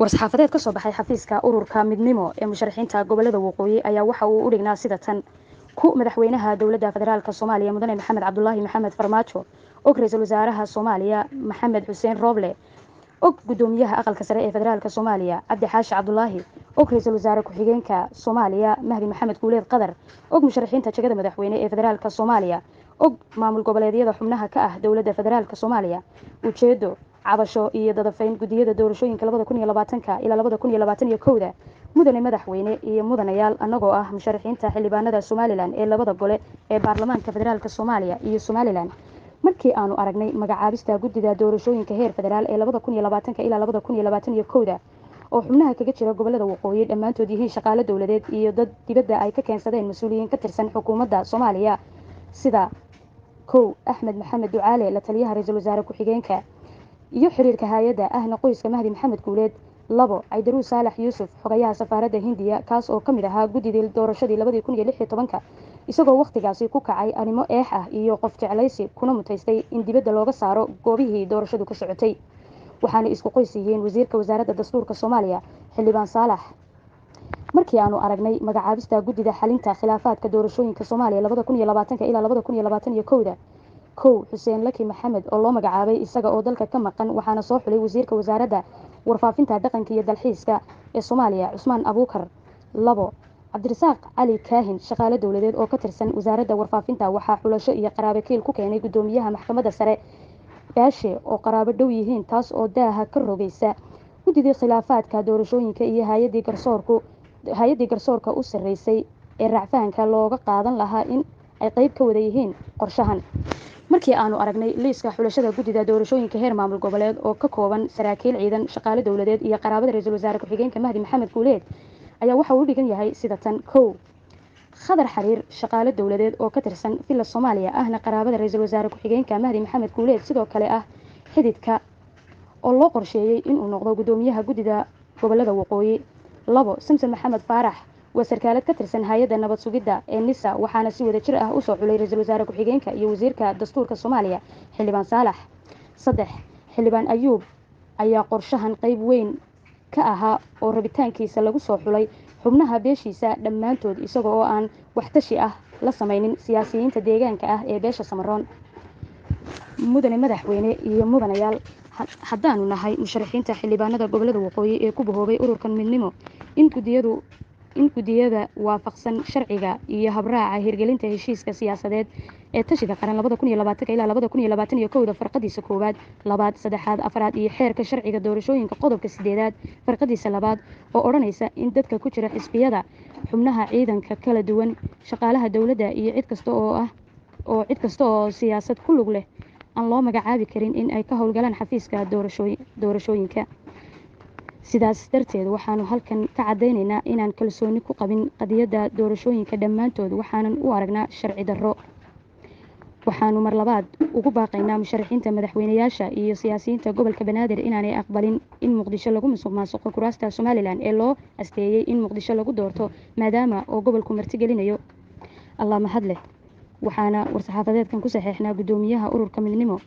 War-saxaafadeed ka soo baxay xafiiska ururka Midnimo ee musharaxiinta gobolada Waqooyi ayaa waxa uu u dhignaa sida tan: ku Madaxweynaha Dowladda Federaalka Soomaaliya, Mudane Maxamed Cabdulaahi Maxamed Farmaajo, og Ra-iisul Wasaaraha Soomaaliya Maxamed Xuseen Rooble, og Gudoomiyaha Aqalka Sare ee Federaalka Soomaaliya Cabdi Xaashi Cabdulaahi, og Ra-iisul Wasaare ku-xigeenka Soomaaliya Mahdi Maxamed Guuleed Qadar, og musharaxiinta jagada madaxweyne ee Federaalka Soomaaliya, og maamul goboleedyada xubnaha ka ah Dowladda Federaalka Soomaaliya. Ujeedo: cabasho iyo dadafayn gudiyada doorashooyinka 2020-ka ilaa 2021-da. Mudane madaxweyne iyo mudanayaal, annagoo ah musharaxiinta xildhibaanada Somalilan ee labada gole ee baarlamaanka Federaalka Soomaaliya iyo Somalilan, markii aanu aragnay magacaabista guddida doorashooyinka heer federaal ee 2020-ka ilaa 2021-da oo xubnaha kaga jira gobolada Waqooyi dhammaantood yihiin shaqaale dowladeed iyo dad dibadda ay ka keensadeen mas-uuliyiin ka tirsan xukuumadda Soomaaliya, sida: 1, Axmed Maxamed Ducaale, la taliyaha ra-iisul wasaare ku-xigeenka iyo xiriirka hay-adda, ahna qoyska Mahdi Maxamed Guuleed; 2, Caydaruus Saalax Yuusuf, xogayaha safaaradda Hindiya, kaas oo ka mid ahaa guddidii doorashadii 2016-ka, isagoo wakhtigaasi ku kacay arrimo eex ah iyo qof jeclaysi, kuna mutaystay in dibadda looga saaro goobihii doorashadu ka socotay, waxaana isku qoys yihiin wasiirka wasaaradda dastuurka Soomaaliya Xildhibaan Saalax. Markii aanu aragnay magacaabista guddida xalinta khilaafaadka doorashooyinka Soomaaliya 2020-ka ilaa 2021-da: 1, Xuseen Laki Maxamed oo loo magacaabay isaga oo dalka ka maqan, waxaana soo xulay wasiirka wasaaradda warfaafinta, dhaqanka iyo dalxiiska ee Soomaaliya Cusmaan Abuukar; 2, Cabdirasaaq Cali Kaahin, shaqaale dowladeed oo ka tirsan wasaaradda warfaafinta, waxaa xulasho iyo qaraabo kiil ku keenay gudoomiyaha maxkamadda sare Baashe oo qaraabo dhow yihiin, taas oo daaha ka rogaysa guddidii khilaafaadka doorashooyinka iyo hay-adii garsoorku hay-addii garsoorka u sarreysay ee racfaanka looga qaadan lahaa in ay qeyb ka wada yihiin qorshahan. Markii aanu aragnay liiska xulashada guddida doorashooyinka heer maamul goboleed oo ka kooban saraakiil ciidan, shaqaale dowladeed iyo qaraabada ra-iisul wasaare ku-xigeenka Mahdi Maxamed Guuleed, ayaa waxa uu u dhigan yahay sida tan: 1, Khadar Xariir, shaqaale dowladeed oo ka tirsan Villa Soomaaliya, ahna qaraabada ra-iisul wasaare ku-xigeenka Mahdi Maxamed Guuleed, sidoo kale ah xididka, oo loo qorsheeyey inuu noqdo gudoomiyaha guddida gobolada Waqooyi; 2, Samson Maxamed Faarax, waa sarkaalad ka tirsan hay-adda nabad sugidda ee NISA, waxaana si wada jir ah usoo xulay ra-iisul wasaare ku-xigeenka iyo wasiirka dastuurka Soomaaliya Xildhibaan Saalax; 3, Xildhibaan Ayuub ayaa qorshahan qeyb weyn ka ahaa oo rabitaankiisa lagu soo xulay xubnaha beeshiisa dhammaantood, isaga oo aan waxtashi ah la sameynin siyaasiyiinta deegaanka ah ee beesha Samaroon. Mudane madaxweyne iyo mudanayaal, haddaanu nahay musharaxiinta xildhibaanada gobolada Waqooyi ee ku bahoobay ururkan Midnimo, in guddiyada waafaqsan sharciga iyo habraaca hirgelinta heshiiska siyaasadeed ee tashiga qaran 2020-ka ilaa 2021-da, farqadiisa koowaad, labaad, saddexaad, afraad iyo xeerka sharciga doorashooyinka qodobka sideedaad farqadiisa labaad oo odhanaysa in dadka ku jira xisbiyada, xubnaha ciidanka kala duwan, shaqaalaha dowladda iyo cid kasta oo ah oo cid kasta oo siyaasad ku lug leh aan loo magacaabi karin in ay ka howlgalaan xafiiska doorashooyinka. Sidaas darteed, waxaanu halkan ka caddaynaynaa inaan kalsooni ku qabin qadiyadda doorashooyinka dhammaantood, waxaanan u aragnaa sharci darro. Waxaanu mar labaad ugu baaqaynaa musharaxiinta madaxweyneyaasha iyo siyaasiyiinta gobolka Banaadir inaanay aqbalin in Muqdisho lagu musuq maasuqo kuraasta Somalilan ee loo asteeyey in Muqdisho lagu doorto, maadaama oo gobolku martigelinayo. Allah mahad leh. Waxaana war-saxaafadeedkan ku saxeexnaa gudoomiyaha ururka Midnimo.